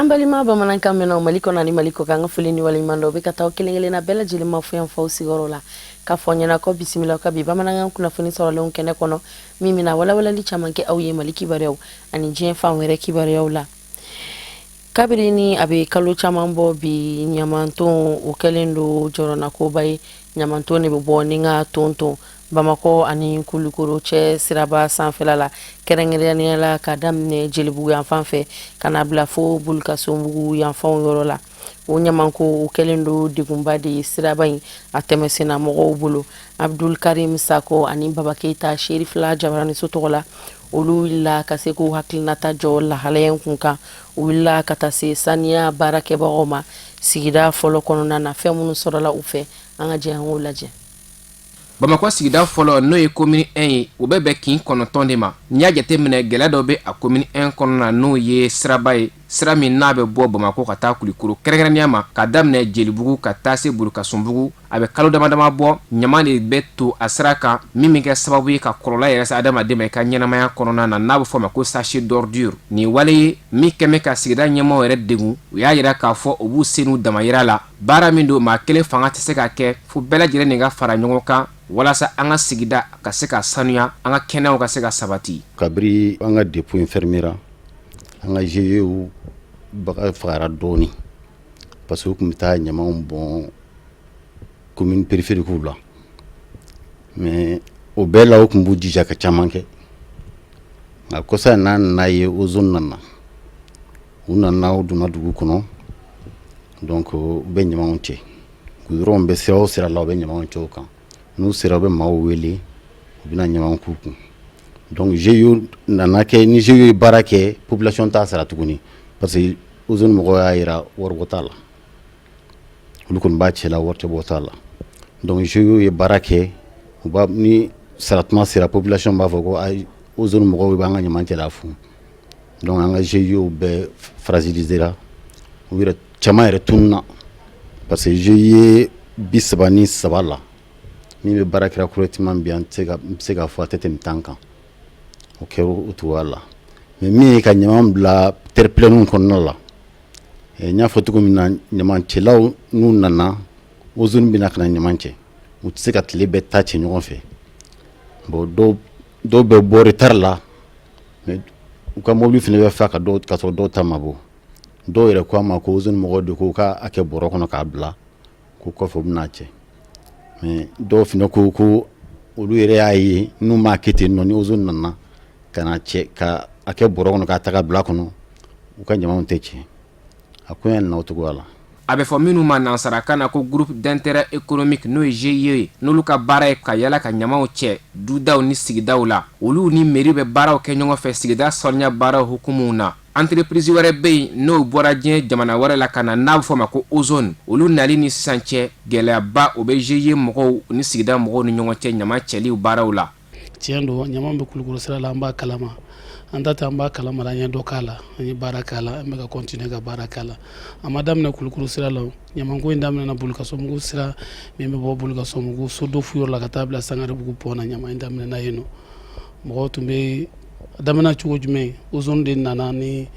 An balima bamanankan mɛnnaw Mali kɔnɔ ani Mali kɔkan, an ka foli ni waleɲuman dɔ bɛ ka taa kelen kelenna bɛɛ lajɛlen ma fo yan faw sigiyɔrɔ la, k'a fɔ ɲɛna ko bisimila ka bi bamanankan kunnafoni sɔrɔlenw kɛnɛ kɔnɔ, min bɛna walawalali caman kɛ aw ye Mali kibaruyaw ani diɲɛ fan wɛrɛ kibaruyaw la. Kabiri ni a bɛ kalo caman bɔ bi, ɲamanton o kɛlen don jɔrɔnakoba ye. Ɲamanton de bɛ bɔ ni ka ton ton Bamakɔ ani Kulukoro cɛ siraba sanfɛla la, kɛrɛnkɛrɛnnenya la ka daminɛ Jelibugu yanfan fɛ ka na bila fo Bulukasunbugu yanfanw yɔrɔ la. O ɲamanko o kɛlen don degunba de ye siraba in a tɛmɛsenna mɔgɔw bolo. Abdul Karim Sako ani Baba Keyita, Seeri fila jabaraniso tɔgɔ la, olu wulila ka se k'u hakilinata jɔ lahalaya in kun kan. U wulila ka taa se saniya baarakɛbagaw ma sigida fɔlɔ kɔnɔna na. Fɛn minnu sɔrɔla u fɛ, an ka jɛ an k'o lajɛ. Bamakɔ sigida fɔlɔ, n'o ye commune 1 ye, o bɛ bɛn kin 9 de ma. N'i y'a jateminɛ, gɛlɛya dɔ bɛ a commune 1 kɔnɔna na, n'o ye siraba ye, sira min n'a bɛ bɔ Bamakɔ ka taa Kulikoro, kɛrɛnkɛrɛnnenya ma ka daminɛ Jelibugu ka taa se Bulukasunbugu. A bɛ kalo dama dama bɔ, ɲaman de bɛ to a sira kan, min bɛ kɛ sababu ye ka kɔlɔlɔ yɛrɛ se adamaden ma i ka ɲɛnamaya kɔnɔna na, n'a bɛ fɔ a ma ko sachet d'ordure. Nin wale ye min kɛmɛ ka sigida ɲɛmaaw yɛrɛ degun. U y'a jira k'a fɔ u b'u sen n'u damayira la. Baara min don, maa kelen fanga tɛ se ka kɛ, fo bɛɛ lajɛlen de ka fara ɲɔgɔn kan walasa an ka sigida ka se ka sanuya, an ka kɛnɛyaw ka se ka sabati. Kabiri an ka dépôt in fermera, an ka GIEw baga fagara dɔɔnin, parce que u tun bɛ taa ɲamanw bɔn commune périphériques la. Mais o bɛɛ la, u tun b'u jija ka caman kɛ. Nka kɔsa in n'a nana ye, Ozone nana, u nana, u donna dugu kɔnɔ. Donc u bɛ ɲamanw cɛ, goudron bɛ sira o sira la, u bɛ ɲamanw cɛ o kan. N'u sera, u bɛ maaw wele, u bɛna ɲamanw k'u kun. Donc GIE nana kɛ, ni GIE ye baara kɛ, population t'a sara tuguni, parce que Ozone mɔgɔw y'a jira waribɔ t'a la. Olu kɔni b'a cɛ la, wari tɛ bɔ t'a la. Donc GIE ye baara kɛ, u b'a ni saratuma sera, population b'a fɔ ko ayi, Ozone mɔgɔw b'an ka ɲaman cɛ la fu. Donc an ka GIE bɛɛ fragilisera, u yɛrɛ caman yɛrɛ tununna, parce que GIE 33 la, min bɛ baara kɛra correctement bi, an tɛ se ka, n bɛ se k'a fɔ a tɛ tɛmɛ 10 kan. O kɛra o cogoya la. Mais min ye ka ɲaman bila terre-plein kɔnɔna la, n y'a fɔ cogo min na, ɲamancɛlaw n'u nana, Ozone bɛna ka na ɲaman cɛ, u tɛ se ka tile bɛɛ ta cɛ ɲɔgɔn fɛ. Bon, dɔw bɛ bɔ retard la, mais u ka mobili fana bɛ fa ka dɔw ka sɔrɔ dɔw ta ma bɔ. Dɔw yɛrɛ ko a ma ko Ozone mɔgɔw de ko k'a kɛ bɔrɔ kɔnɔ k'a bila, ko kɔfɛ u bɛna cɛ. Mais dɔw fana ko ko olu yɛrɛ y'a ye, n'u m'a kɛ ten nɔ, ni Ozone nana ka na cɛ ka a kɛ bɔrɔ kɔnɔ k'a ta ka bila kɔnɔ, u ka ɲamanw tɛ cɛ. A ko na o cogoya la. A bɛ fɔ minnu ma nansarakan na ko groupe d'intérêt économique, n'o ye GIE ye, n'olu ka baara ye ka yala ka ɲamaw cɛ dudaw ni sigidaw la, olu ni mairie bɛ baaraw kɛ ɲɔgɔn fɛ sigida saniya baaraw hukumu na. Entreprise wɛrɛ bɛ yen, n'o bɔra diɲɛ jamana wɛrɛ la ka na, n'a bɛ fɔ ma ko Ozone. Olu nali ni sisan cɛ, gɛlɛyaba o bɛ GIE mɔgɔw ni sigida mɔgɔw ni ɲɔgɔn cɛ ɲama cɛli baaraw la. Tiɲɛ don, ɲama bɛ Kulukoro sira la, an b'a kalama. An ta tɛ, an b'a kalama, an ye dɔ k'a la, an ye baara k'a la, an bɛ ka continuer ka baara k'a la. A ma daminɛ Kulukoro sira la. Ɲamanko in daminɛna Bulukasobugu sira min bɛ bɔ Bulukasobugu so dɔ fuyɔrɔ la ka taa bila Sangarebugu pont na. Ɲama in daminɛna yen nɔ. Mɔgɔw tun bɛ a daminɛ cogo jumɛn? Ozone de nana ni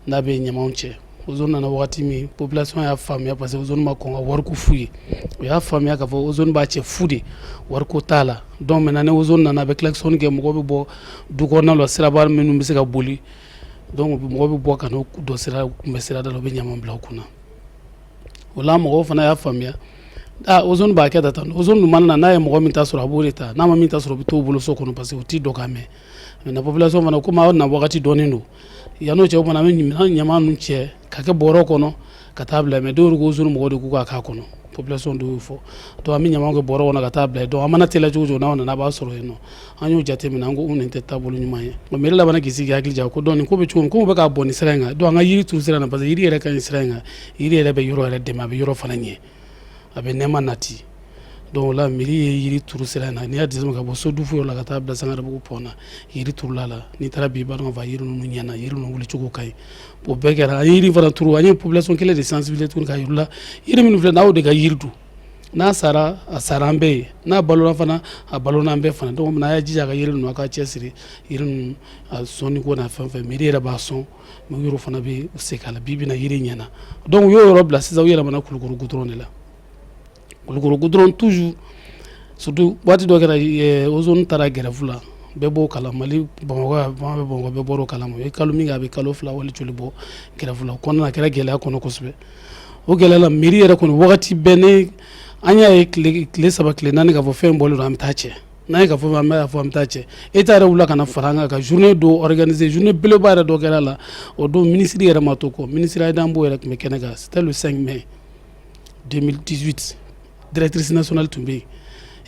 n'a bɛ ɲamaw cɛ. Ozone nana wagati min, population y'a faamuya, parce que Ozone ma kɔn ka wariko f'u ye. U y'a faamuya k'a fɔ Ozone b'a cɛ fu de, wariko t'a la. Donc maintenant, ni Ozone nana, a bɛ klaxon kɛ, mɔgɔw bɛ bɔ du kɔnɔna la, siraba minnu bɛ se ka boli. Donc mɔgɔw bɛ bɔ ka n'o dɔ sira kunbɛ sirada la, u bɛ ɲama bila u kunna. O la, mɔgɔw fana y'a faamuya, ah, Ozone b'a kɛ tan. Ozone dun mana na, n'a ye mɔgɔ min ta sɔrɔ, a b'o de ta. N'a ma min ta sɔrɔ, o bɛ t'o bolo so kɔnɔ, parce que u t'i dɔn k'a mɛn. Maintenant, population fana, komi aw na wagati dɔɔnin don, yan'o cɛ, o fana an bɛ ɲama ninnu cɛ ka kɛ bɔrɔ kɔnɔ ka taa bila. Mais dɔw ko Ozone mɔgɔw de k'u k'a k'a kɔnɔ, population dɔw y'o fɔ. Donc an bɛ ɲama kɛ bɔrɔ kɔnɔ ka taa bila. Donc an mana teliya cogo o cogo, n'aw nana, a b'a sɔrɔ yen nɔ. An y'o jateminɛ, an ko nin tɛ taabolo ɲuman ye. Bon, mairie labanna k'i sigi hakili jagabɔ ko donc nin ko bɛ cogo min, ko bɛ ka bɔn nin sira in kan, donc an ka yiri turu sira in na, parce que yiri yɛrɛ ka ɲi sira in kan. Yiri yɛrɛ bɛ yɔrɔ yɛrɛ dɛmɛ, a bɛ yɔrɔ fana ɲɛ, a bɛ nɛɛma nati. Donc o la, mairie ye yiri turu sira in na. N'i y'a jateminɛ, ka bɔ so dufu yɔrɔ la ka taa bila Sangarebugu pont na, yiri turula la. N'i taara bi, i b'a dɔn k'a fɔ yiri ninnu ɲɛna, yiri ninnu wulicogo ka ɲi. O bɛɛ kɛra, an ye yiri fana turu. An ye population kelen de sensibiliser tuguni k'a yir'u la, yiri minnu filɛ, n'aw de ka yiri don. N'a sara, a sara an bɛɛ ye. N'a balola fana, a balola an bɛɛ fana. Donc a y'a jija ka yiri ninnu, a ka cɛ siri yiri ninnu a sɔnni ko n'a fɛn fɛn. Mairie yɛrɛ b'a sɔn, mais u yɛrɛ fana bɛ se k'a la. Bi bi in na, yiri ɲɛna. Donc u y'o yɔrɔ bila. Sisan u yɛlɛmana Kulukoro goudron de la. Kulukoro goudron toujours, surtout waati dɔ kɛra, ozone taara grève la. Bɛɛ b'o kala Mali, Bamakɔ, bɛ Bamakɔ, bɛɛ bɔr'o kalama. U ye kalo min kɛ, a bɛ kalo 2 wali joli bɔ grève la. O kɔnɔna, a kɛra gɛlɛya kɔnɔ kosɛbɛ. O gɛlɛya la, mairie yɛrɛ kɔni, wagati bɛɛ ne an y'a ye tile 3, tile 4, k'a fɔ fɛn bɔlen don, an bɛ taa cɛ. N'an ye ka fɔ, an b'a fɔ an bɛ taa cɛ. État yɛrɛ wulila ka na fara an kan ka journée dɔ organiser. Journée belebeleba yɛrɛ dɔ kɛra la. O don, ministre yɛrɛ ma to kɔ. Ministre Aïda Mbodj yɛrɛ tun bɛ kɛnɛ kan. C'était le 5 mai 2018. Directrice nationale tun bɛ yen.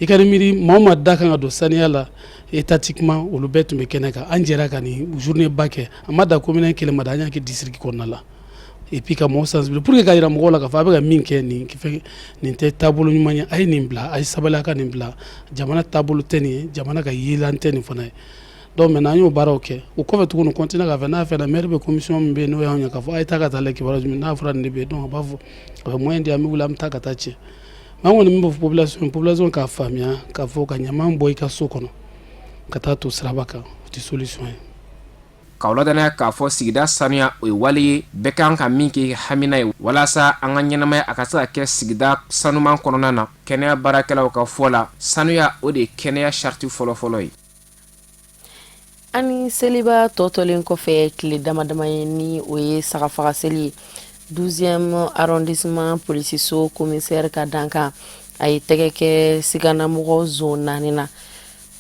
I ka miiri, maa o maa da kan ka don saniya la étatiquement, olu bɛɛ tun bɛ kɛnɛ kan. An jɛra ka nin journée ba kɛ. A ma dan commune kelen ma dɛ, an y'a kɛ district kɔnɔna la. Et puis ka mɔgɔw sensibiliser pour que ka yira mɔgɔw la k'a fɔ a bɛ ka min kɛ nin fɛn nin tɛ taabolo ɲuman ye. A ye nin bila, a ye sabali, a ka nin bila. Jamana taabolo tɛ nin ye, jamana ka yelan tɛ nin fana ye. Donc maintenant, an y'o baaraw kɛ. O kɔfɛ tuguni, continuer k'a fɛ n'a fɛ, maire bɛ commission min bɛ yen, n'o y'anw ye, k'a fɔ a ye taa ka taa lajɛ kibaruya jumɛn n'a fɔra nin de bɛ yen. Donc a b'a fɔ, a bɛ moyen di, an bɛ wuli, an bɛ taa ka taa cɛ. Mais an kɔni min bɛ fɔ population k'a faamuya k'a fɔ ka ɲaman bɔ i ka so kɔnɔ ka taa to siraba kan, o tɛ solution ye. K'aw ladɔnniya k'a fɔ sigida sanuya, o ye wale ye bɛɛ kan ka min kɛ hamina ye walasa an ka ɲɛnamaya a ka se ka kɛ sigida sanuman kɔnɔna na. Kɛnɛya baarakɛlaw ka fɔ la, sanuya, o de ye kɛnɛya sariti fɔlɔfɔlɔ ye. Ani seliba tɔtɔlen kɔfɛ tile dama dama ye, ni o ye sagafaga seli ye, 12e arrondissement polisiso commissaire ka dankan, a ye tɛgɛ kɛ siganamɔgɔ zon naani na,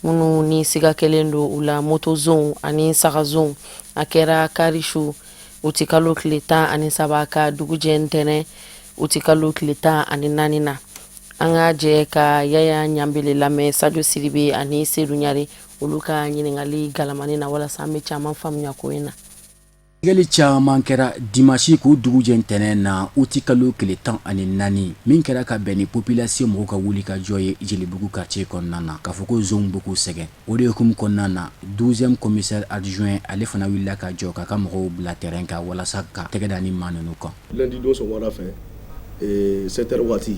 minnu ni siga kɛlen don u la, moto zonw ani sagazonw. A kɛra kari su, utikalo tile 13, ka dugujɛ ntɛnɛn, utikalo tile 14 na. An ka jɛ ka Yaya Ɲanbele lamɛn Sajo Siribe ani Sedu Ɲare, olu ka ɲininkali galamani na, walasa an bɛ caman faamuya ko in na. Sɛgɛli caman kɛra dimanche k'u dugujɛ ntɛnɛn na, utikalo tile 14, min kɛra ka bɛn ni population mɔgɔw ka wuli ka jɔ ye Jelibugu quartier kɔnɔna na, k'a fɔ ko zonw bɛ k'u sɛgɛn. O de hukumu kɔnɔna na, 12e commissaire adjoint, ale fana wulila ka jɔ k'a ka mɔgɔw bila terrain kan walasa ka tɛgɛ da ni maa ninnu kan. Lundi don sɔgɔmada fɛ, 7 heures waati,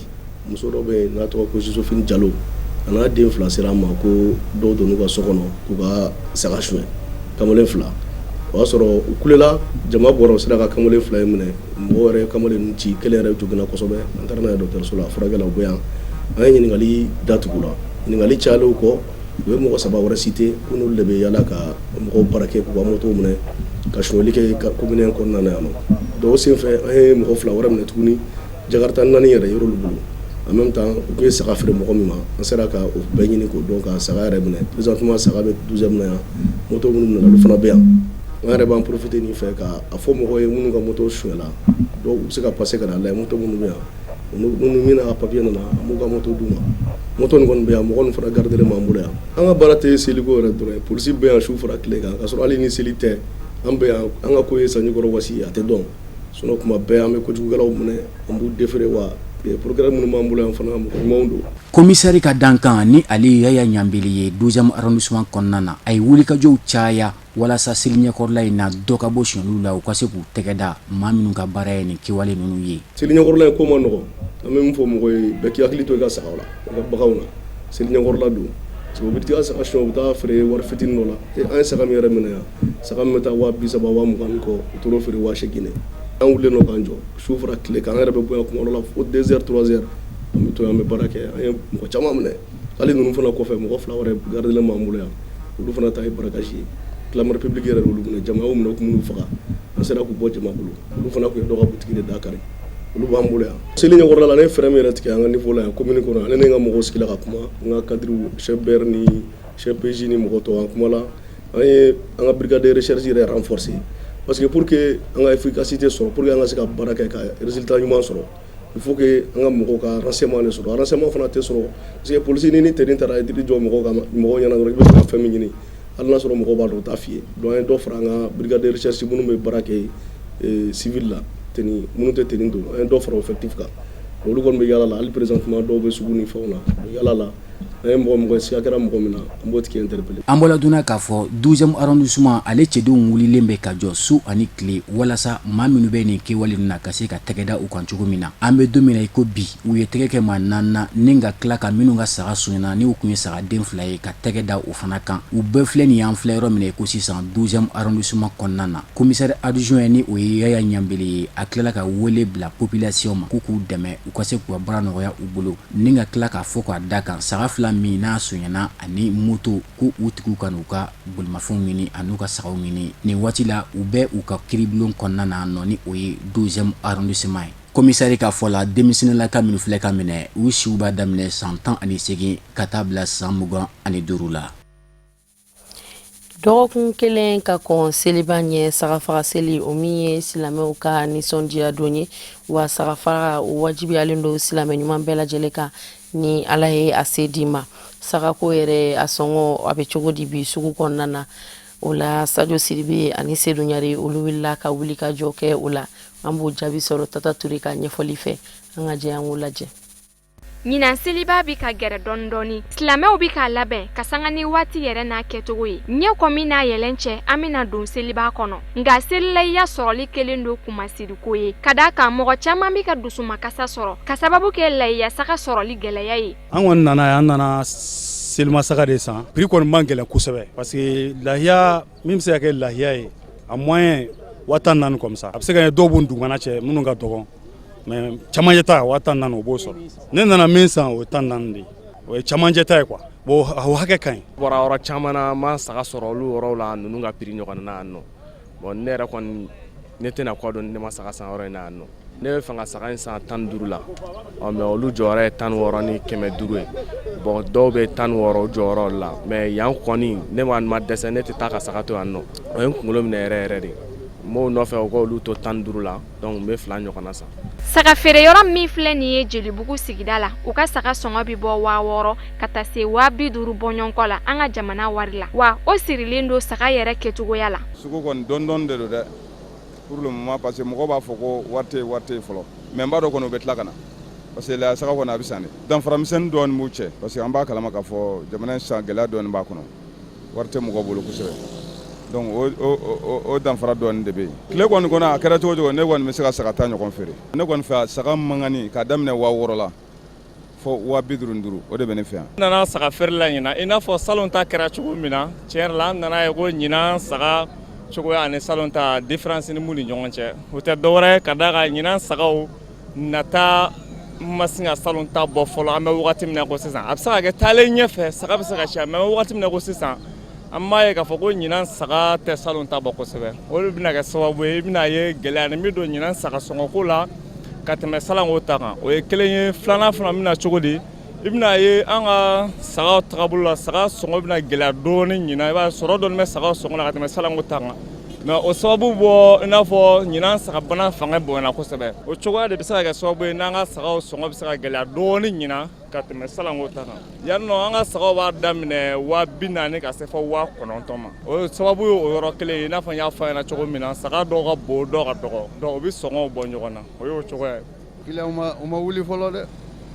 muso dɔ bɛ yen n'a tɔgɔ ko Josephine Jalo, a n'a den fila sera an ma ko dɔw donn'u ka so kɔnɔ k'u ka saga suɲɛ, kamalen fila. O y'a sɔrɔ u kulela, jama bɔra, u sera ka kamalen fila in minɛ. Mɔgɔw yɛrɛ ye kamalen ninnu ci, kelen yɛrɛ joginna kosɛbɛ. An taara n'a ye dɔgɔtɔrɔso la, a furakɛla, u bɛ yan. An ye ɲininkali datugu la. Ɲininkali cayalen kɔ, u ye mɔgɔ saba wɛrɛ cité ko n'olu de bɛ yala ka mɔgɔw baara kɛ, k'u ka motow minɛ ka sonyali kɛ commune kɔnɔna na yan nɔ. Donc o senfɛ, an ye mɔgɔ fila wɛrɛ minɛ tuguni. Jakarta naani yɛrɛ yer'olu bolo. En même temps, u tun ye saga feere mɔgɔ min ma, an sera ka o bɛɛ ɲini k'o dɔn, ka saga yɛrɛ minɛ. Présentement, saga bɛ 12e na yan. Moto minnu minɛna, olu fana bɛ yan. An yɛrɛ b'an profiter nin fɛ ka a fɔ mɔgɔw ye, minnu ka moto sonyɛla, dɔw u bɛ se ka passer ka na lajɛ. Moto minnu bɛ yan, minnu min n'a papier nana, an b'u ka moto d'u ma. Moto nin kɔni bɛ yan, mɔgɔ ninnu fana gardelen b'an bolo yan. An ka baara tɛ seliko yɛrɛ dɔrɔn ye. Polisi bɛ yan su fara tile kan, ka sɔrɔ hali ni seli tɛ, an bɛ yan. An ka ko ye sanjikɔrɔ wasi, a tɛ dɔn. Sinon kuma bɛɛ an bɛ kojugukɛlaw minɛ, an b'u déférer. Wa procureur minnu b'an bolo yan fana, mɔgɔ ɲumanw don. Commissaire ka dankan, ni ale Yaya Ɲanbele ye, 12e arrondissement kɔnɔna na, a ye wulikajɔw caya walasa seli ɲɛkɔrɔla in na, dɔ ka bɔ sonyaliw la, u ka se k'u tɛgɛ da maa minnu ka baara ye nin kɛwale ninnu ye. Seli ɲɛkɔrɔla in ko ma nɔgɔn. An bɛ min fɔ mɔgɔ ye, bɛɛ k'i hakili to i ka sagaw la, i ka baganw na, seli ɲɛkɔrɔla don, parce que u bɛ t'i ka saga suɲɛ, u bɛ taa feere wari fitinin dɔ la. An ye saga min yɛrɛ minɛ yan, saga min bɛ taa 30.000, 20.000 ni kɔ, u t'o feere 80.000 de. An wulilen don k'an jɔ su fara tile kan. An yɛrɛ bɛ bɔ yan kuma dɔ la fo 2 heures, 3 heures, an bɛ to yan, an bɛ baara kɛ. An ye mɔgɔ caman minɛ. Hali ninnu fana kɔfɛ, mɔgɔ fila wɛrɛ gardelen b'an bolo yan, olu fana ta ye braquage ye. Clameur publique yɛrɛ olu minɛ, jama y'u minɛ, u tun b'u faga, an sera k'u bɔ jama bolo. Olu fana tun ye dɔ ka butigi de da kari, olu b'an bolo yan. Seli ɲɛkɔrɔla la, ne ye fɛɛrɛ min yɛrɛ tigɛ an ka niveau la yan commune kɔnɔ, ale ni n ka mɔgɔw sigila ka kuma, n ka cadre, chef BR ni chef PJ ni mɔgɔ tɔw, an kumala. An ye an ka brigade de recherche yɛrɛ renforcer, parce que pour que an ka efficacité sɔrɔ, pour que an ka se ka baara kɛ ka résultat ɲuman sɔrɔ, il faut que an ka mɔgɔw ka renseignement de sɔrɔ. Renseignement fana tɛ sɔrɔ parce que polisi ni tenue taara i jɔ mɔgɔw kan, mɔgɔw ɲɛna dɔrɔn, i bɛ fɛ ka fɛn min ɲini, hali n'a sɔrɔ mɔgɔw b'a dɔn, u t'a f'i ye. Donc an ye dɔ fara an ka brigade de recherche minnu bɛ baara kɛ civil la, tenue minnu tɛ tenue don, an ye dɔ fara o effectif kan. Olu kɔni bɛ yala la. Hali présentement, dɔw bɛ sugu ni fɛnw na, u bɛ yala la. N'an ye mɔgɔ mɔgɔ siga kɛra mɔgɔ min na, an b'o tigi interpeller. An bɔla donna k'a fɔ 12e arrondissement ale cɛdenw wulilen bɛ ka jɔ su ani tile walasa maa minnu bɛ nin kɛwale ninnu na ka se ka tɛgɛ da u kan cogo min na. An bɛ don min na i ko bi, u ye tɛgɛ kɛ maa naani na ni ka tila ka minnu ka saga sonyana ni u tun ye sagaden fila ye ka tɛgɛ da o fana kan. U bɛɛ filɛ nin ye an filɛ yɔrɔ min na i ko sisan 12e arrondissement kɔnɔna na. Commissaire adjoint ni o ye Yaya Ɲanbele ye, a tilala ka wele bila population ma k'u k'u dɛmɛ u ka se k'u ka baara nɔgɔya u bolo ni ka tila k'a fɔ k'a da kan saga fila min n'a sonyana ani moto ko u tigiw ka n'u ka bolimafɛnw ɲini an'u ka sagaw ɲini. Nin waati la u bɛ u ka kiiribulon kɔnɔna na nɔ ni o ye 12e arrondissement ye. Commissaire ka fɔ la, denmisɛnninlaka minnu filɛ ka minɛ, u siw b'a daminɛ san 18 ka taa bila san 25 la. Dɔgɔkun kelen ka kɔn seliba ɲɛ, sagafaga seli, o min ye silamɛw ka nisɔndiya don ye, wa sagafaga o wajibiyalen don silamɛ ɲuman bɛɛ lajɛlen kan ni Ala ye a se d'i ma. Sagako yɛrɛ, a sɔngɔ a bɛ cogo di bi sugu kɔnɔna na? O la, Sajo Sidibe ani Sedu Ɲare, olu wulila ka wuli ka jɔ kɛ o la. An b'o jaabi sɔrɔ Tata Ture ka ɲɛfɔli fɛ. An ka jɛ an k'o lajɛ. Ɲinan seliba bɛ ka gɛrɛ dɔɔni dɔɔni. Silamɛw bɛ k'a labɛn ka sanga ni waati yɛrɛ n'a kɛcogo ye. Ɲɛ kɔmi n'a yɛlɛn cɛ, an bɛna don seliba kɔnɔ. Nka selilahiya sɔrɔli kɛlen don kunmasiriko ye. Ka d'a kan mɔgɔ caman bɛ ka dusumakasa sɔrɔ ka sababu kɛ lahiya saga sɔrɔli gɛlɛya ye. An kɔni nana yan, an nana selimasaga de san. Prix kɔni man gɛlɛn kosɛbɛ parce que lahiya min bɛ se ka kɛ lahiya ye, a moyen 14 000 comme ça. A bɛ se ka kɛ dɔw b'u dugumana cɛ minnu ka dɔgɔn. Mais camancɛ ta 14 000, o b'o sɔrɔ. Ne nana min san, o ye 14 de ye, o ye camancɛ ta ye quoi. Bon, o hakɛ ka ɲi. Bɔra yɔrɔ caman na, ma saga sɔrɔ olu yɔrɔw la ninnu ka prix ɲɔgɔn na yan nɔ. Bon, ne yɛrɛ kɔni, ne tɛna kɔ dɔn, ne ma saga san yɔrɔ in na yan nɔ. Ne bɛ fɛ ka saga in san 15 la, ɔ mais olu jɔyɔrɔ ye 16500 ye. Bon, dɔw bɛ 16 jɔyɔrɔ la, mais yan kɔni ne ma dɛsɛ, ne tɛ taa ka saga to yan nɔ. O ye n kunkolo minɛ yɛrɛ yɛrɛ de. N b'o nɔfɛ, u k'olu to 15 la. Donc n bɛ fila ɲɔgɔnna san. Saga feere yɔrɔ min filɛ nin ye Jelibugu sigida la, u ka saga sɔngɔ bɛ bɔ 6000 ka taa se 250 bɔɲɔgɔnkɔ la an ka jamana wari la, wa o sirilen don saga yɛrɛ kɛcogoya la. Sugu kɔni dɔɔni dɔɔni de don dɛ pour le moment, parce que mɔgɔw b'a fɔ ko wari tɛ yen, wari tɛ yen fɔlɔ, mais n b'a dɔn kɔni u bɛ tila ka na, parce que la saga kɔni a bɛ san de. Danfara misɛnnin dɔɔni b'u cɛ, parce que an b'a kalama k'a fɔ jamana in sisan gɛlɛya dɔɔni b'a kɔnɔ, wari tɛ mɔgɔ bolo kosɛbɛ, donc o danfara dɔɔni de bɛ yen. Tile kɔni kɔnɔ, a kɛra cogo cogo, ne kɔni bɛ se ka saga 10 ɲɔgɔn feere. Ne kɔni fɛ, saga mangani k'a daminɛ 6000 la fo 55 000, o de bɛ ne fɛ yan. N nana saga feere la ɲinan i n'a fɔ salon ta kɛra cogo min na. Tiɲɛ yɛrɛ la, an nana ye ko ɲinan saga cogoya ani salon ta, différence ni b'u ni ɲɔgɔn cɛ, o tɛ dɔwɛrɛ ye ka d'a kan ɲinan sagaw nata ma sin ka salon ta bɔ fɔlɔ. An bɛ wagati min na ko sisan, a bɛ se ka kɛ taalen ɲɛfɛ saga bɛ se ka caya, mais an bɛ wagati min na ko sisan, an b'a ye k'a fɔ ko ɲinan saga tɛ salon ta bɔ kosɛbɛ. O de bɛna kɛ sababu ye, i bɛna ye gɛlɛya ni bɛ don ɲinan saga sɔngɔko la ka tɛmɛ salonko ta kan. O ye kelen ye. Filanan fana bɛna cogo di? I bɛna ye an ka saga tagabolo la, saga sɔngɔ bɛna gɛlɛya dɔɔnin ɲinan. I b'a sɔrɔ dɔɔnin bɛ saga sɔngɔ la ka tɛmɛ salonko ta kan, mais o sababu bɔ i n'a fɔ ɲinan sagabana fanga bonyana kosɛbɛ. O cogoya de bɛ se ka kɛ sababu ye n'an ka sagaw sɔngɔ bɛ se ka gɛlɛya dɔɔnin ɲinan ka tɛmɛ salonko ta kan. Yan nɔ, an ka sagaw b'a daminɛ 40 000 ka se fɔ 9000 ma. O sababu ye o yɔrɔ kelen ye. I n'a fɔ n y'a fɔ a ɲɛna cogo min na, saga dɔw ka bon, dɔw ka dɔgɔ, donc o bɛ sɔngɔw bɔ ɲɔgɔn na. O y'o cogoya ye. Client u ma wuli fɔlɔ dɛ.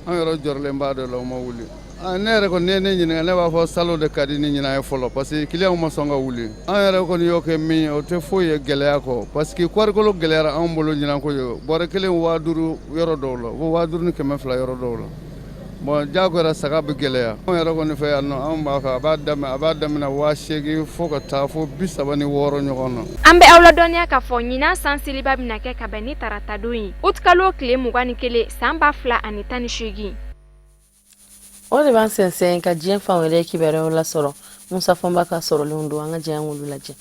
An yɛrɛ jɔrɔlen b'a dɔ la, u ma wuli. Ne yɛrɛ kɔni, ne ne ɲininka, ne b'a fɔ salon de ka di ni ɲinan ye fɔlɔ, parce que client ma sɔn ka wuli. An yɛrɛ kɔni y'o kɛ min ye, o tɛ foyi ye gɛlɛya kɔ, parce que kɔɔrikolo gɛlɛyara anw bolo ɲinan ko ye. Bɔrɛ kelen 5000 yɔrɔ dɔw la, fo 5200 yɔrɔ dɔw la. Bon, jagoya saga bɛ gɛlɛya. Anw yɛrɛ kɔni fɛ yan nɔ, anw b'a fɛ a b'a daminɛ 8000 fo ka taa fo 36 ɲɔgɔn na. An bɛ aw ladɔnniya k'a fɔ ɲinan san seliba bɛna kɛ ka bɛn ni taratadon ye, utikalo tile 21 san 2018. O de b'an sɛnsɛn ka diɲɛ fan wɛrɛ kibaruyaw lasɔrɔ. Musa Fɔnba ka sɔrɔlenw don, an ka jɛ an k'olu lajɛ.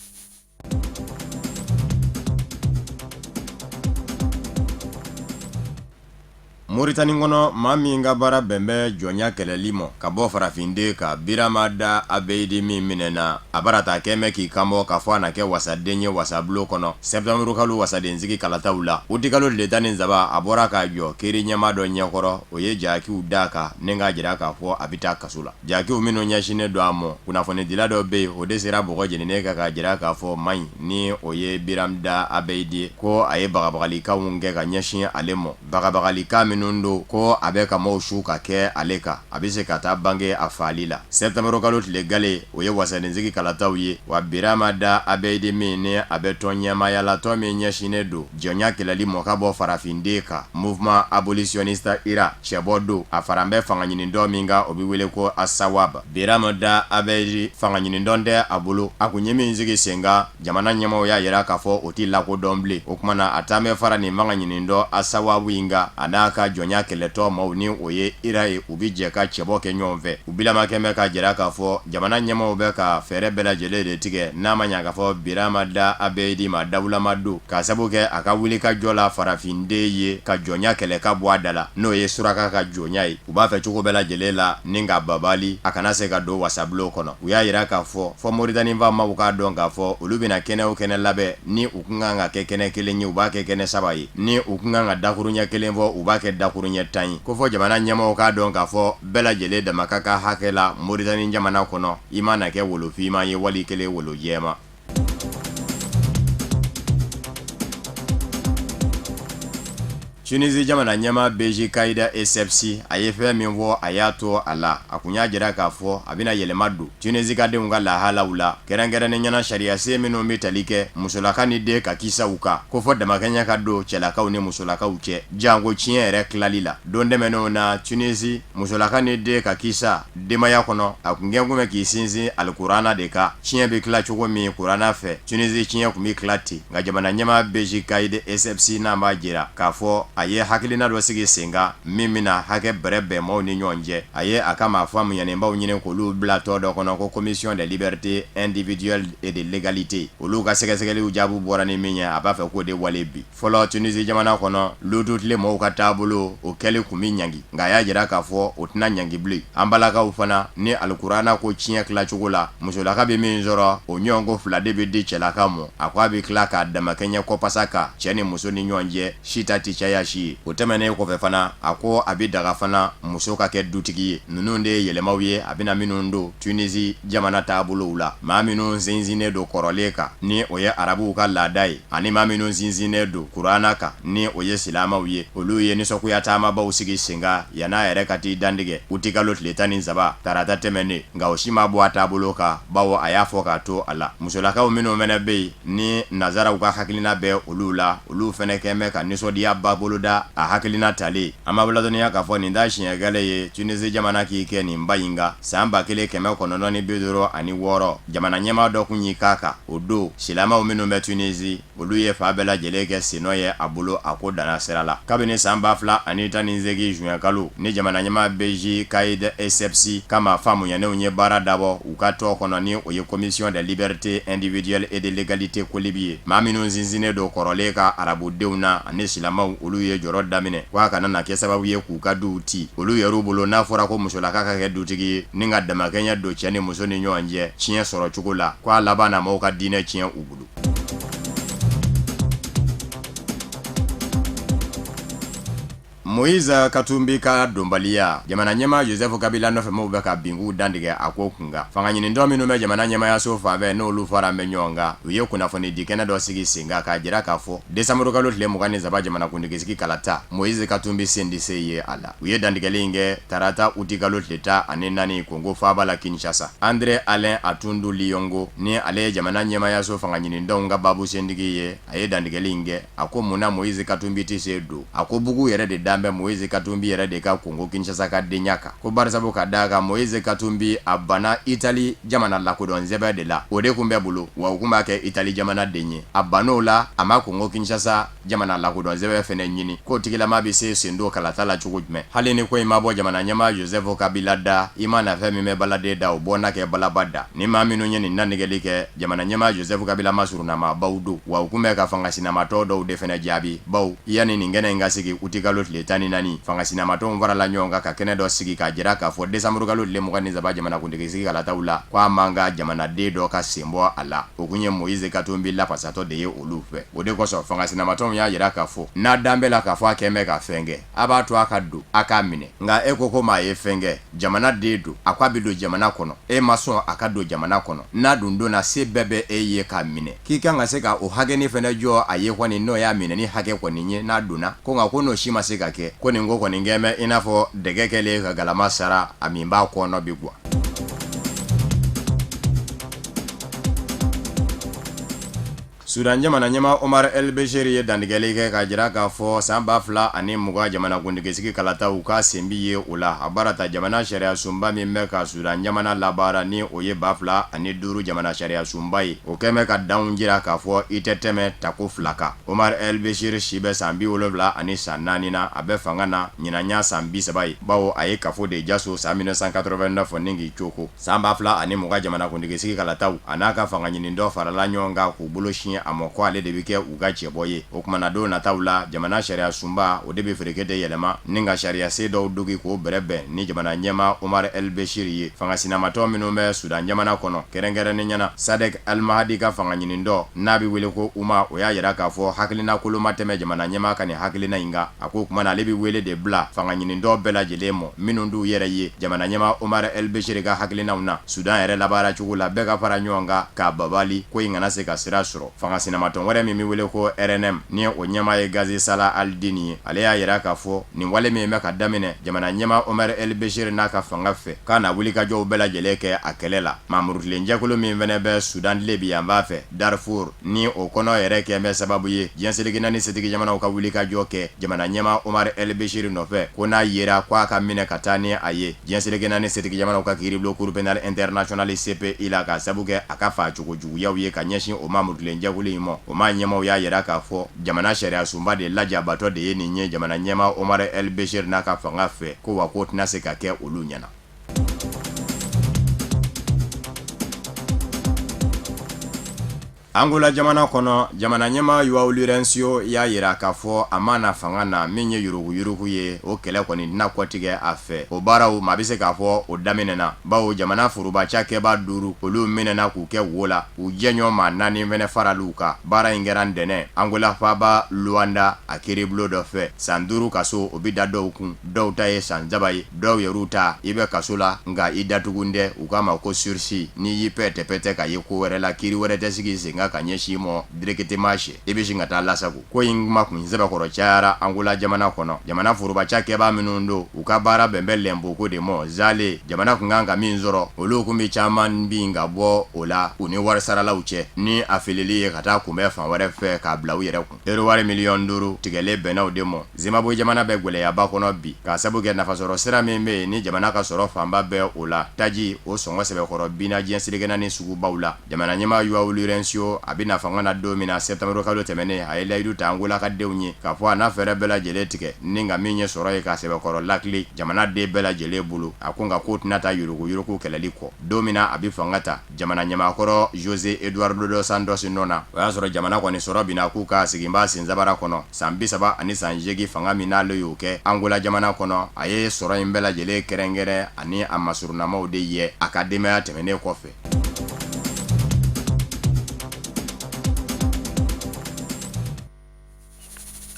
Moritani kɔnɔ, maa min ka baara bɛn bɛ jɔnya kɛlɛli ma ka bɔ farafinden kan, Birama Da Abeyidi min minɛna, a bara ta kɛmɛ k'i kanbɔ k'a fɔ a na kɛ wasaden ye wasabulon kɔnɔ sɛtanburukalo wasadensigi kalataw la. Utikalo tile 13, a bɔra k'a jɔ kiri ɲɛmaa dɔ ɲɛkɔrɔ, o ye jakiw d'a kan ni k'a jira k'a fɔ a bɛ taa kaso la. Jakiw minnu ɲɛsinnen don a ma, kunnafonidila dɔ bɛ yen, o de sera bɔgɔ jeninen kan k'a jira k'a fɔ maa in, ni o ye Biram Da Abeyidi ye, ko a ye bagabagalikanw kɛ ka ɲɛsin ale ma. Bagabagalikan minnu minnu don ko a bɛ ka maaw su ka kɛ ale kan, a bɛ se ka taa bange a faali la. Sɛtanburukalo tile gale, o ye wasadensigi kalataw ye, wa Birama Da Abeyidi min ni a bɛ tɔn ɲɛmaaya la, tɔn min ɲɛsinnen don jɔnya kɛlɛli mɔ ka bɔ farafinden kan, Mouvement abolitionniste URA, cɛbɔ don, a faran bɛ fangaɲinitɔn min kan, o bɛ wele ko Asawab. Birama Da Abeyidi fangaɲinitɔn tɛ a bolo, a kun ye min sigi sen kan, jamana ɲɛmaaw y'a jira k'a fɔ o tɛ lakodɔn bilen. O tuma na a taa bɛ fara nin fangaɲinitɔn Asawab in kan, a n'a ka jɔnya kɛlɛtɔn maaw ni o ye URA ye, u bɛ jɛ ka cɛbɔ kɛ ɲɔgɔn fɛ. U bilama kɛn bɛ k'a jira k'a fɔ jamana ɲɛmaaw bɛ ka fɛɛrɛ bɛɛ lajɛlen de tigɛ n'a ma ɲa k'a fɔ Birama Da Abeyidi ma dawulama don, k'a sabu kɛ a ka wulikajɔ la farafinden ye ka jɔnya kɛlɛ ka bɔ a da la, n'o ye suraka ka jɔnya ye. U b'a fɛ cogo bɛɛ lajɛlen la ni k'a babali a kana se ka don wasabulon kɔnɔ. U y'a jira k'a fɔ fɔ Moritani faamaw k'a dɔn k'a fɔ olu bɛna kɛnɛ o kɛnɛ labɛn, ni u kun kan ka kɛ kɛnɛ kelen ye, u b'a kɛ kɛnɛ saba ye, ni u kun kan ka dakuruɲɛ kelen fɔ, u b'a kɛ dakuruɲɛ 10 ye. Ko fɔ jamana ɲɛmaaw k'a dɔn k'a fɔ bɛɛ lajɛlen dama ka kan hakɛ la Moritani jamana kɔnɔ, i mana kɛ wolo finman ye wali kelen wolo jɛman. Tunisie jamana ɲɛmaa Beji Kayida Esebsi a ye fɛn min fɔ, a y'a to a la. A kun y'a jira k'a fɔ a bɛna yɛlɛma don Tunisie ka denw ka lahalaw la, kɛrɛnkɛrɛnnenya la sariyasen minnu bɛ tali kɛ musolaka ni den ka kisaw kan, ko fɔ damakɛɲɛ ka don cɛlakaw ni musolakaw cɛ, janko tiɲɛ yɛrɛ tilali la. Don tɛmɛnenw na Tunisie musolaka ni den ka kisa denbaya kɔnɔ, a kun kɛ kun bɛ k'i sinsin alikurana de kan, tiɲɛ bɛ tila cogo min kurana fɛ, Tunisie tiɲɛ tun bɛ tila ten. Nka jamana ɲɛmaa Beji Kayidi Esebsi n'a b'a jira k'a fɔ a ye hakilina dɔ sigi sen kan min bɛna hakɛ bɛrɛ bɛn maaw ni ɲɔgɔn cɛ. A ye a ka maa faamuyanenbaw ɲini k'olu bila tɔn dɔ kɔnɔ ko Commission des libertés individuelles et de l'égalité. Olu ka sɛgɛsɛgɛliw jaabi bɔra ni min ye, a b'a fɛ k'o de wale bi. Fɔlɔ Tunisie jamana kɔnɔ, lutu tile mɔgɔw ka taabolo o kɛli tun bɛ ɲangi, nka a y'a jira k'a fɔ o tɛna ɲangi bilen. An balakaw fana ni alikurana ko tiɲɛ tilacogo la, musolaka bɛ min sɔrɔ o ɲɔgɔnko fila de bɛ di cɛlaka ma. A ko a bɛ tila k'a damakɛɲɛ kɔpasa kan cɛ ni muso ni ɲɔgɔn cɛ, si ta tɛ caya si ye. O tɛmɛnen kɔfɛ fana, a ko a bɛ daga fana muso ka kɛ dutigi ye. Ninnu de ye yɛlɛmaw ye a bɛna minnu don Tunisie jamana taabolow la. Maa minnu sinsinnen don kɔrɔlen kan, ni o ye arabuw ka laada ye, ani maa minnu sinsinnen don kurana kan, ni o ye silamɛw ye, olu ye nisɔngoya taamabaw sigi sen kan yann'a yɛrɛ ka t'i dantigɛ utikalo tile 13 tarata tɛmɛnen. Nka o si ma bɔ a taabolo kan, bawo a y'a fɔ k'a to a la. Musolakaw minnu fana bɛ yen ni nazaraw ka hakilina bɛ olu la, olu fana kɛn bɛ ka nisɔndiyaba boloda a hakilina talen. An b'aw ladɔnniya k'a fɔ nin t'a siɲɛ kelen ye Tunisie jamana k'i kɛ nin ba in kan. San 1956, jamana ɲɛmaa dɔ kun y'i k'a kan. O don, silamɛw minnu bɛ Tunisie, olu ye fan bɛɛ lajɛlen kɛ sennɔ ye a bolo, a ko danna sira la. Kabini san 2018 juin kalo ni jamana ɲɛmaa Beji Kayid Esebsi ka maa faamuyanenw ye baara dabɔ u ka tɔn kɔnɔ, ni o ye Commission des libertés individuelles et de l'égalité COLIBE ye, maa minnu sinsinnen don kɔrɔlen kan arabudenw na ani silamɛw, olu ye jɔrɔ daminɛ ko a kana na kɛ sababu ye k'u ka duw ci. Olu yɛrɛw bolo, n'a fɔra ko musolaka ka kɛ dutigi ye ni ka damakɛɲɛ don cɛ ni muso ni ɲɔgɔn cɛ tiɲɛ sɔrɔ cogo la, ko a laban na maaw ka diinɛ tiɲɛ u bolo. Moïse Katumbi ka donbaliya jamana ɲɛmaa Joseph Kabila nɔfɛ maaw bɛ ka binkuw dantigɛ a ko kunkan. Fanga ɲinitɔn minnu bɛ jamana ɲɛmaayaso fan fɛ, n'olu fara bɛ ɲɔgɔn kan, u ye kunnafoni di kɛnɛ dɔ sigi sen kan k'a jira k'a fɔ décembre kalo tile 23 jamanakuntigisigi kalata, Moïse Katumbi sen tɛ se ye a la. U ye dantigɛli in kɛ tarata uti kalo tile 14 Kongo faaba la Kinshasa. André Alain Atundu Liyongo, ni ale ye jamana ɲɛmaayaso fanga ɲinitɔnw ka babusentigi ye, a ye dantigɛli in kɛ. A ko mun na Moïse Katumbi tɛ se don? A ko bugu yɛrɛ de dan bɛ Moïse Katumbi yɛrɛ de ka Kongo Kinshasa ka denya kan. Ko barisabu ka d'a kan Moïse Katumbi a banna Itali jamana lakodɔn sɛbɛn de la, o de kun bɛ bolo, wa u kun b'a kɛ Itali jamana den ye. A bann'o la, a ma Kongo Kinshasa jamana lakodɔn sɛbɛn fɛnɛ ɲini. K'o tigilama bɛ se sen don kalata la cogo jumɛn? Hali ni ko in ma bɔ jamana ɲɛmaa Joseph Kabila da, i mana fɛn min mɛn baladen da, o bɔ na kɛ balaba da. Ni maa minnu ye nin dantigɛli kɛ, jamana ɲɛmaa Joseph Kabila masurunnamaabaw don, wa u kun bɛ ka fanga sinamatɔn dɔw de fɛnɛ jaabi, bawo yanni nin kɛnɛ in ka sigi utikalo tile 14, fanga sinamatɔnw farala ɲɔgɔn kan ka kɛnɛ dɔ sigi k'a jira k'a fɔ desanburukalo tile 23 jamanakuntigisigi kalataw la, ko a man kan jamanaden dɔ ka sen bɔ a la. O kun ye Moïse Katumbi lafasatɔ de ye olu fɛ. O de kosɔn fanga sinamatɔnw y'a jira k'a fɔ n'a dan bɛ la k'a fɔ a kɛn bɛ ka fɛn kɛ, a b'a to a ka don, a k'a minɛ. Nka e ko ko maa ye fɛn kɛ, jamana den don, a ko a bɛ don jamana kɔnɔ, e ma sɔn a ka don jamana kɔnɔ. N'a dun donna, se bɛɛ bɛ e ye k'a minɛ. K'i kan ka se ka o hakɛnin fɛnɛ jɔ a ye kɔni, n'o y'a minɛni hakɛ kɔni ye n'a donna. Ko nka ko n'o si ma se ka kɛ. kɛ ko nin ko kɔni kɛn bɛ i n'a fɔ dɛgɛ kɛlen ka galama sara a min b'a kɔnɔ bi gwan. Sudan jamana ɲɛmaa Omar El Bechir ye dantigɛli kɛ k'a jira k'a fɔ san 2020 jamanakuntigisigi kalataw k'a sen bi ye o la. A baara ta jamana sariyasunba min bɛ ka Sudan jamana labaara ni o ye 2005 jamana sariyasunba ye, o kɛn bɛ ka danw jira k'a fɔ i tɛ tɛmɛ tako fila kan. Omar El Bechir si bɛ san 74 san 4 na, a bɛ fanga na ɲinan y'a san 30 ye, bawo a ye kafo de jaso san 1989 ni k'i coko. San 2020 jamanakuntigisigi kalataw, a n'a ka fanga ɲinitɔn farala ɲɔgɔn kan k'u bolo sin a ma ko ale de bɛ kɛ u ka cɛbɔ ye. O tuma na don nataw la, jamana sariyasunba o de bɛ fereke de yɛlɛma ni ka sariyasen dɔw dogi k'o bɛrɛbɛn ni jamana ɲɛmaa Omar El Bechir ye. Fanga sinamatɔn minnu bɛ Sudan jamana kɔnɔ, kɛrɛnkɛrɛnnenya na Sadek Al Mahdi ka fanga ɲinitɔn n'a bɛ wele ko Umma, o y'a jira k'a fɔ hakilina kolon ma tɛmɛ jamana ɲɛmaa ka nin hakilina in kan. A ko o tuma na ale bɛ wele de bila fanga ɲinitɔn bɛɛ lajɛlen ma minnu t'u yɛrɛ ye jamana ɲɛmaa Omar El Bechir ka hakilinaw na Sudan yɛrɛ labaara cogo la, bɛɛ ka fara ɲɔgɔn kan k'a babali ko in kana se ka sira sɔrɔ. Fanga sinamatɔn wɛrɛ min bɛ wele ko RNM ni o ɲɛmaa ye Gazi Salah Al-Din ye, ale y'a jira k'a fɔ nin wale min bɛ ka daminɛ jamana ɲɛmaa Omar El Bechir n'a ka fanga fɛ, k'a na wulikajɔw bɛɛ lajɛlen kɛ a kɛlɛ la. Maa murutilen jɛkulu min fana bɛ Sudan tilebinyanfan fɛ, Darfur, ni o kɔnɔ yɛrɛ kɛn bɛ sababu ye diɲɛ seleke naani setigi jamanaw ka wulikajɔ kɛ jamana ɲɛmaa Omar El Bechir nɔfɛ ko n'a yera ko a ka minɛ ka taa ni a ye diɲɛ seleke naani setigi jamanaw ka kiiribulon Cour pénale internationale CPI la k'a sabu kɛ a ka faacogo juguyaw ye ka ɲɛsin o maa murutilen jɛkulu in ma. O maa ɲɛmaaw y'a jira k'a fɔ jamana sariyasunba de lajabatɔ de ye nin ye jamana ɲɛmaa Omar El Bechir n'a ka fanga fɛ ko wa k'o tɛna se ka kɛ olu ɲɛna. Angola jamana kɔnɔ, jamana ɲɛmaa João Lourenço y'a jira k'a fɔ a ma na fanga na min ye yuruguyurugu ye, o kɛlɛ kɔni tɛna kɔtigɛ a fɛ. O baaraw, maa bɛ se k'a fɔ o daminɛna, bawo jamana foroba cakɛbaa duuru, olu minɛna k'u kɛ wo la, u jɛɲɔgɔn maa naani fana faral'u kan. Baara in kɛra ntɛnɛn Angola faaba Luanda, a kiiribulon dɔ fɛ. San 5 kaso, o bɛ da dɔw kun, dɔw ta ye san 3 ye. Dɔw yɛrɛw ta i bɛ kaso la nka i datugu tɛ, u k'a ma ko sursis, n'i y'i pɛtɛpɛtɛ ka ye ko wɛrɛ la, kiiri wɛrɛ tɛ sigi sen kan ka ɲɛsin i ma directement cɛ i bɛ sin ka taa lasago. Ko in kuma kun sɛbɛkɔrɔ cayara Angola jamana kɔnɔ. Jamana foroba cakɛbaa minnu don, u ka baara bɛn bɛ lɛnpo ko de ma. Zale jamana kun kan ka min sɔrɔ, olu kun bɛ caman bin ka bɔ o la u ni warisaralaw cɛ, ni a filili ye ka taa kunbɛn fan wɛrɛ fɛ k'a bila u yɛrɛ kun. Euro wari miliyɔn 5 tigɛlen bɛnna o de ma. Zimbabwe jamana bɛ gɛlɛyaba kɔnɔ bi k'a sabu kɛ nafasɔrɔ sira min bɛ yen ni jamana ka sɔrɔ fanba bɛ o la, taji o sɔngɔ sɛbɛkɔrɔ binna diɲɛ seleke naani sugubaw la. Jamana ɲɛmaa João Lourenço a bɛ na fanga na don min na septembre kalo tɛmɛnen, a ye layidu ta Angola ka denw ye k'a fɔ a na fɛɛrɛ bɛɛ lajɛlen tigɛ ni ka min ye sɔrɔ ye k'a sɛbɛkɔrɔ lakile jamana den bɛɛ lajɛlen bolo. A ko nka k'o tɛna taa yuruguyurugu kɛlɛli kɔ. Don min na a bɛ fanga ta, jamana ɲɛmaakɔrɔ José Eduardo dos Santos nɔ na, o y'a sɔrɔ jamana kɔni sɔrɔ binna k'u ka siginba sensabara kɔnɔ san 38 fanga min n'ale y'o kɛ Angola jamana kɔnɔ. A ye sɔrɔ in bɛɛ lajɛlen kɛrɛnkɛrɛn ani a masurunnamaw de ye a ka denbaya tɛmɛnen kɔfɛ.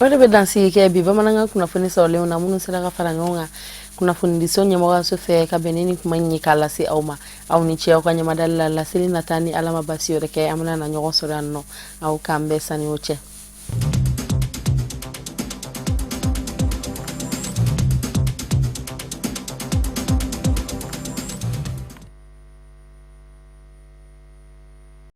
O de bɛ dansigi kɛ bi bamanankan kunnafoni sɔrɔlenw na minnu sera ka fara ɲɔgɔn kan kunnafonidiso ɲɛmɔgɔyaso fɛ ka bɛn ni nin kuma in ye k'a lase aw ma. Aw ni ce aw ka ɲɛmadali la. Laseli nata ni Ala ma basi wɛrɛ kɛ, an bɛna na ɲɔgɔn sɔrɔ yan nɔ. Aw k'an bɛn sani o cɛ.